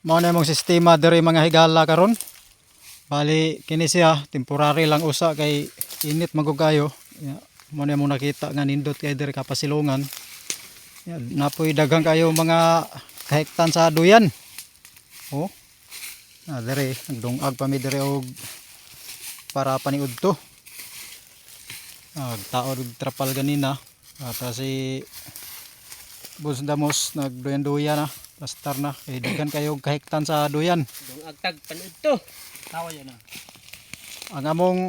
Mao na imong sistema diri, mga higala, karon. Bali kini siya temporary lang usa kay init man gud kayo. Ya, mao na imong nakita nga nindot kay diri kapasilungan. Ya, napoy daghang kayo mga kahektan sa duyan. Oh. Na diri nagdungag pa mi diri og para paniudto. Nagtaod og trapal ganina. At si Boss Damos nagduyan-duyan na, plastar na. Kay daghan kayo og kahektan sa duyan. Dungag tag paniudto. Tawa yan ah. Ang among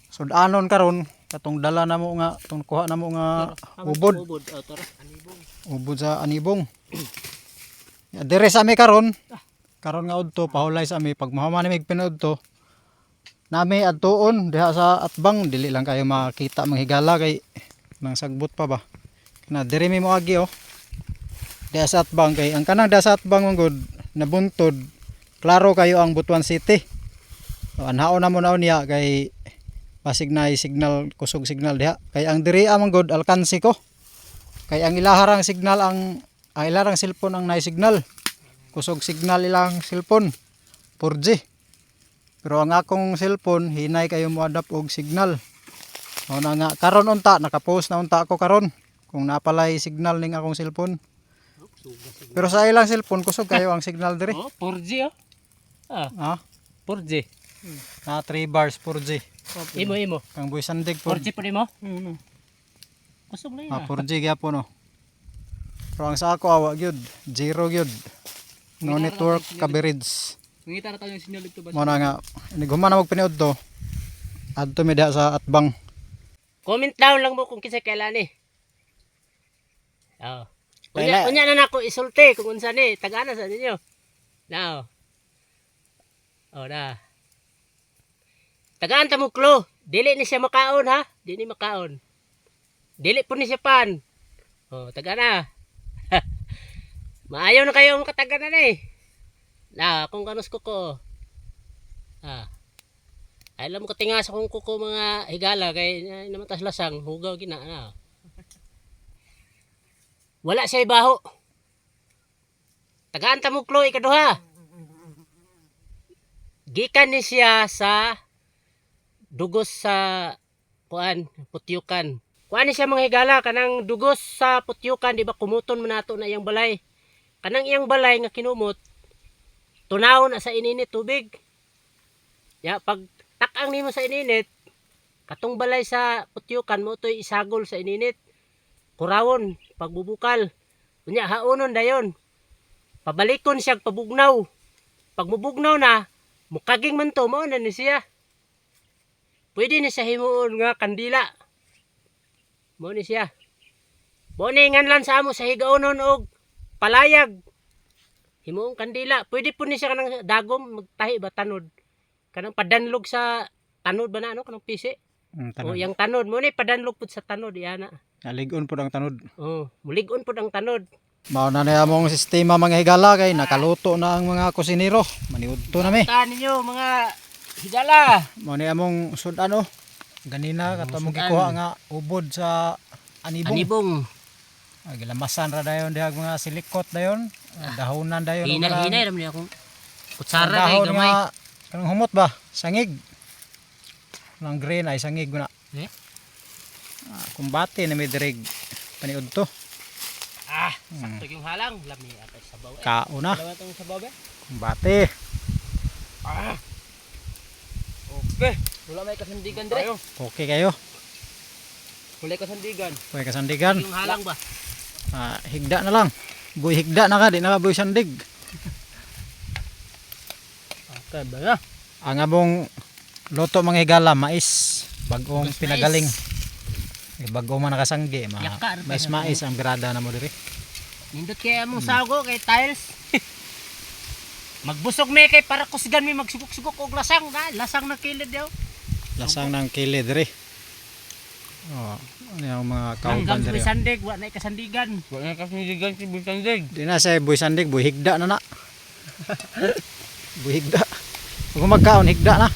sudanon karon katong dala namo nga tong kuha namo nga ubod, Ubod. Oh, tara. Anibong. Ubod sa anibong. Ya, dire sa ami karon. Karon nga udto pahulay sa ami pag mahuman ni mig pinudto. Nami adtuon diha sa atbang, dili lang kayo makita mga higala kay nang sagbot pa ba. Na dire mi moagi oh. Diha sa atbang kay ang kanang diha sa atbang man gud nabuntod, klaro kayo ang Butuan City. So, anhaon na mo na niya kay basig na signal, kusog signal diha. Kay ang diri man gud alkansi ko. Kay ang ilaharang signal ang ilarang cellphone ang naay signal. Kusog signal ilang cellphone 4G. Pero ang akong cellphone hinay kayo mo adapt og signal. Mao na nga karon unta naka-post na unta ako karon kung napalay signal ning akong cellphone. Pero sa ilang cellphone kusog kayo ang signal diri. Oh, 4G oh. Ah, Ha? 4G. Na 3 bars 4G. Imo imo. Kang buy sandig 4G. 4G po nimo? Kusog na yun. Ah, 4G gyapon no. Pero ang sa ako awa gyud, zero gyud. No network coverage. Ngita na tayo yung sinyal dito ba? Mo na nga inighuman na magpiniud to. Adto mi diha sa atbang. Comment down lang mo kung kinsa kailan eh. Oh. Unya, Kaila- unya na nako isulti kung unsa ni, tagana sa ninyo. Now. Oh na. Tagaan ta mo clue. Dili ni siya makaon ha. Dili ni makaon. Dili po ni siya pan. Oh, tagana. Maayo na kayo makataga na eh. Na, kung kanus ko ko. Ah. Ay, alam ko tinga sa kong kuko, mga higala, kay naman tas lasang hugaw gina na. Wala siya ibaho. Tagaan ta mo clue ikaduha. Gikan ni siya sa dugos sa kuan putyukan. Kuan ni siya, mga higala, kanang dugos sa putyukan, di ba kumuton man nato na iyang balay. Kanang iyang balay nga kinumot, tunaw na sa ininit tubig. Ya, pag takang nimo sa ininit, katong balay sa putyukan mo to'y isagol sa ininit. Kurawon, pagbubukal. Unya haonon dayon. Pabalikon siya pabugnaw. Pag mubugnaw na, mukaging man to, mao na ni siya. Pwede ni siya himuon nga kandila. Mao ni siya. Mao ni nganlan sa amo sa higaonon og palayag. Himuong kandila. Pwede po ni siya kanang dagom magtahi ba tanod. Kanang padanlog sa tanod ba na ano kanang pisi. Mm, O tanod. yang tanod mo ni padanlog pud sa tanod iyana. Nalig-on pud ang tanod. Oh, mulig-on pud ang tanod. Mao na na among sistema, mga higala, kay nakaluto na ang mga kusinero. Maniudto na mi. Ta ninyo mga higala. Mao ni among sudan oh. Ganina kato among sudan. gikuha nga ubod sa anibong. Anibong. Ah, gilamasan ra dayon diha mga silikot dayon, ah, dahonan dayon. Hinay ug hinay ra man akong kutsara kay dahon gamay. nga kanang humot ba? Sangig. Nang green ay sangig na. Eh? Ah, kumbate na may direg paniudto. Ah, sakto yung halang. Lami atay sabaw eh. Kaon na. Dalawa itong sabaw ba? Kumbate. Okay. Wala may kasandigan dire. Okay kayo. Wala kasandigan. Pwede kasandigan. Yung halang ba? Ah, higda na lang. Buy higda na ka, di na ka buy sandig. Okay ba na? Ang among luto, mga higala, mais. Bagong Mais. pinagaling. Eh, bago man nakasanggi. Ma Yaka, ano pa mais na- mais ang birada na mo diri. Nindot kay among sago kay tiles. Magbusog mi kay para kusgan mi magsugok-sugok og lasang na, lasang na kilid daw. Lasang ng kilid diri. Oh, ano yung mga kauban Hanggang diri. sa sandig, wa na kasandigan. Wala kasandigan si Busandig. Di na siya buy sandig, buy higda na na. Buy higda. Kung magkaon, higda na.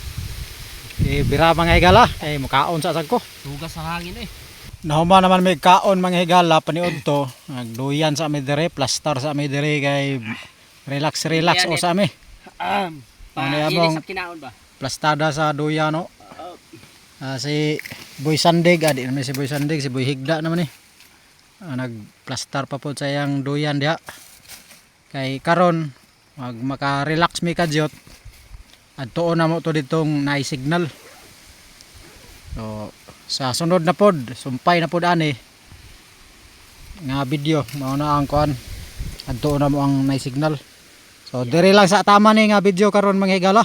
Eh, bira mga higala, eh, mukaon sa asag ko. Tugas sa hangin eh. Nahuma naman may kaon, mga higala, paniud to. Nagduyan sa may dire, plastar sa may dire kay Relax relax Yan, o sa ami. Pa, Ano ilis yabong? sa kinaon ba? Plastada sa duya, no. Ah, si Boy Sandig, di naman si Boy Sandig, si Boy Higda naman eh. Nagplastar pa po sa iyang duyan diha. Kay karon mag maka-relax mi kadyot. Adtuon na mo to ditong naay signal. So sa sunod na pod, sumpay na pod ani nga video mao na ang kuan. Adtuon na mo ang naay signal. So dire lang sa tama ni nga video karon, mga higala.